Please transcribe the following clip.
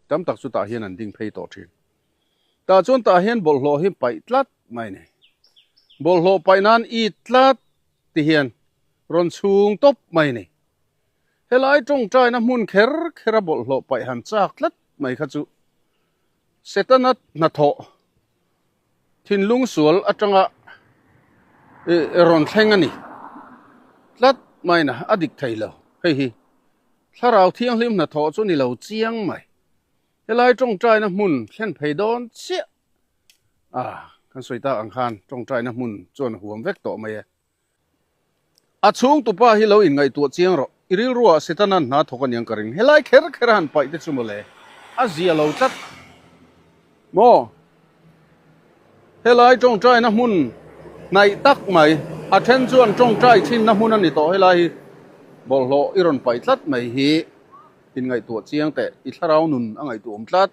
Tam tak chu tah hian an ding phei tawh thin. Tah chuan tah hian bawlhhlawh hi paih tlat mai a ni. Bawlhhlawh paih nan it tlat ti hian rawn chhung tawp mai a ni. Helai tawngtaina hmun kher kher a bawlhhlawh paih han chak tlat mai kha chu Setana hnathawh thinlung sual atanga rawn thleng a ni tlat mai na a dik thei lo. Hei hi Thlarau Thianghlim hnathawh chu ni lo chiang mai. Helai tawngtaina hmun thlen phei dawn chiah a kan sawi tak ang khan tawngtaina hmun chuan a huam vek tawh mai e. A chhung tupa hi lo inngaihtuah chiang rawh. I rilruah Setanan hna thawk aniang ka ring. Helai kher kher a han paih te chu mawle. A zia lo tlat. Maw? Helai tawngtaina hmun hnaih tak mai. A then chuan tawngtai thinna hmun a ni tawh helai hi. Bawlhhlawh i rawn paih tlat mai hi inngaihtuah chiang teh. I thlarau nun a ngaihtuah awm tlat.